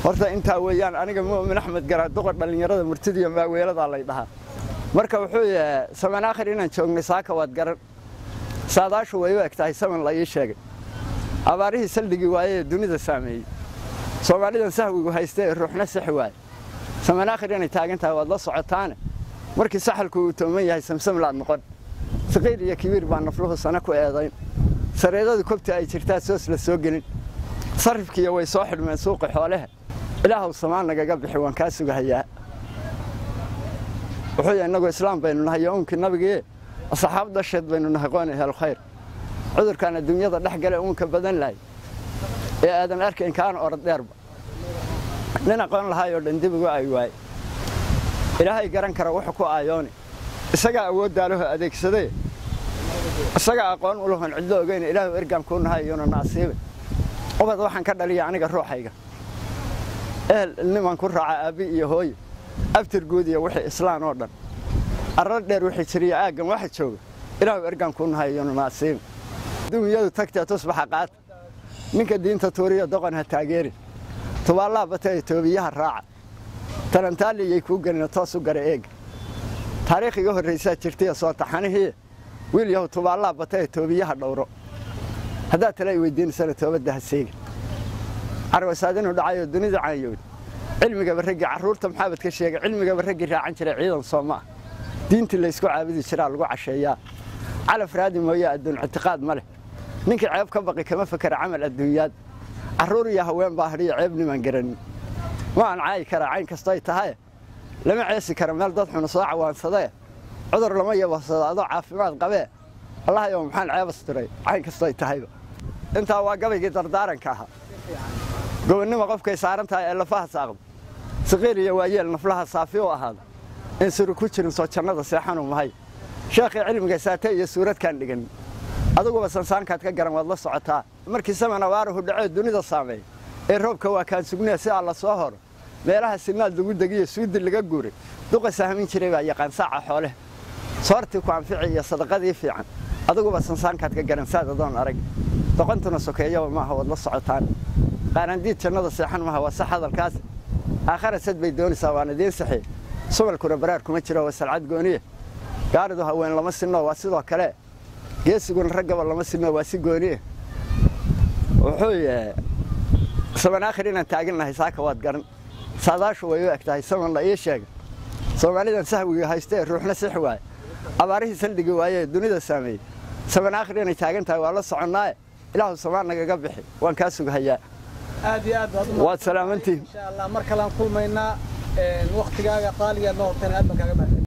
Horta intaa weeyaan aniga Mu'min Axmed Garaad duqa dhallinyarada murtidiiyo maaweeladaa lay dhahaa. Marka wuxuu yahay saman aakhir inaan joognay saaka waad garan. Saadaashu way u eg tahay saman la ii sheegay. Abaarihii saldhigii waayee dunida saameeyey. Soomaalidan sahwigu haystee ruuxna sixi waaye. Saman aakhir inay taagan tahay waad la socotaane. Markii saxalku uu tooman yahay samsam laad noqon. Saqiir iyo kibiir baa nafluhu sana ku eedayn. Sareedadu kobta ay jirtaa soos la soo gelin. Sarifkiiyo way soo xidhmeen suuqa xoolaha. Ilaahow samaan nagaga bixi waan kaa sugahayaa. Wuxuu yahay innagu islaam baynu nahay unkii nabigii asxaab dasheed baynu nahay qoon ehel khayr. Cudurkan adduunyada dhex galay uunka badan lahay ee aadan arkayn kaan orod dheerba. Nin aqoon lahaay oo dhan dib ugu ay waay. Ilaahay garan kara wuxuu ku aayooni. Isagaa awooddaa lahu adeegsaday. Isagaa aqoon u lahoon cidlo ogeyn ilaahu ergaan kuu nahay iyona naasiibay. Ubad waxaan ka dhaliya aniga ruuxayga. Ehel niman ku raaca aabbi iyo hooyo. Abtir guud iyo wixii islaan oo dhan. Arrar dheer wixii jiriya aaggan waxa jooga. Ilaahu ergaan kuu nahay iyona naasiibay. Dunyadu tagtee tusbaxa qaata. Ninka diinta tuuriya doqon ha taageeri. Tubaallaa batay toobiyaha raaca. Talantaaliyay kuu gelina toos u gara eeg. Taariikh iga horreysaa jirtay soo taxanihii. Wiil yahow tubaallaa batay toobiyaha dhowro. Haddaad tala i weydiinaysana toobadda ha seegin. Carwasaad inuu dhacayo dunida caanyowd. Cilmigaba raggii carruurta maxaabad ka sheegay cilmigaba raggii raacan jiray ciidan sooma ah. Diintii la isku caabudi jiraa lagu casheeyaa. Calaf raadi mooye adduun ictiqaad ma leh. Ninkii ceeb ka baqi kama fakara camal adduunyaad. Carruur iyo haween baa hadhiyo ceeb niman garanin. Ma aan caayi karaa cayn kasto ay tahay. Lama ceesi karo meel dad xun soo cawaansadee. Cudur lama yabasado adoo caafimaad qabee. Allah yow maxaan ceeb asturay cayn kasto ay tahayba. Intaa waa gabaygii dardaaranka ahaa. Gobonnimo qofkay saaran tahay ee lafaha saaqdo. Saqiir iyo waayeel naflaha saafi u ahaado. In suru ku jirin soo jannada seexanu mahay. Sheekhii cilmiga saatay iyo suuradkaan dhigan. Adiguba sansaankaad ka garan waad la socotaa. Markii saman abaaruhu dhacee dunida saameeyey. Ee roobka waa kaan sugnaa si alla soo horo. Meelaha sinaad lagu degiyo suudi laga guuray. Duqa sahmin jiray baa yaqaan saaca xoole. Soortii ku anfici iyo sadaqadii fiican. Adiguba sansaankaad ka garan saad adoon arag. Doqontuna sokeeyaba maaha waad la socotaan. Qaanandiid jannada seexan maaha waa sax hadalkaas. Aakhara sad bay doonaysaa waan idiin saxii. Sumalkuna baraar kuma jiro waa salcad gooniye. Gaaridu haween lama sinno waa sidoo kale. Geesiguna raggaba lama sinno waa si gooniye. Wuxuu yahay saman aakhir inaan taagan nahay saaka waad garan. Saadaashu way u eg tahay saman la ii sheegay. Soomaalidan sahwiga haystee ruuxna sixi waaye. Abaarihii saldhigi waaye dunida saameeyey. Saman aakhir inay taagan tahay waa la soconnaaye. Ilaahu samaan nagaga bixi waan kaa sugahayaa. Aad iyo aad baad u Waad salaamantihiin. Insha Allah mar kale aan kulmaynaa. Waqtigaaga qaaliga noo hortayna aad baan kaaga mahadcelinayaa.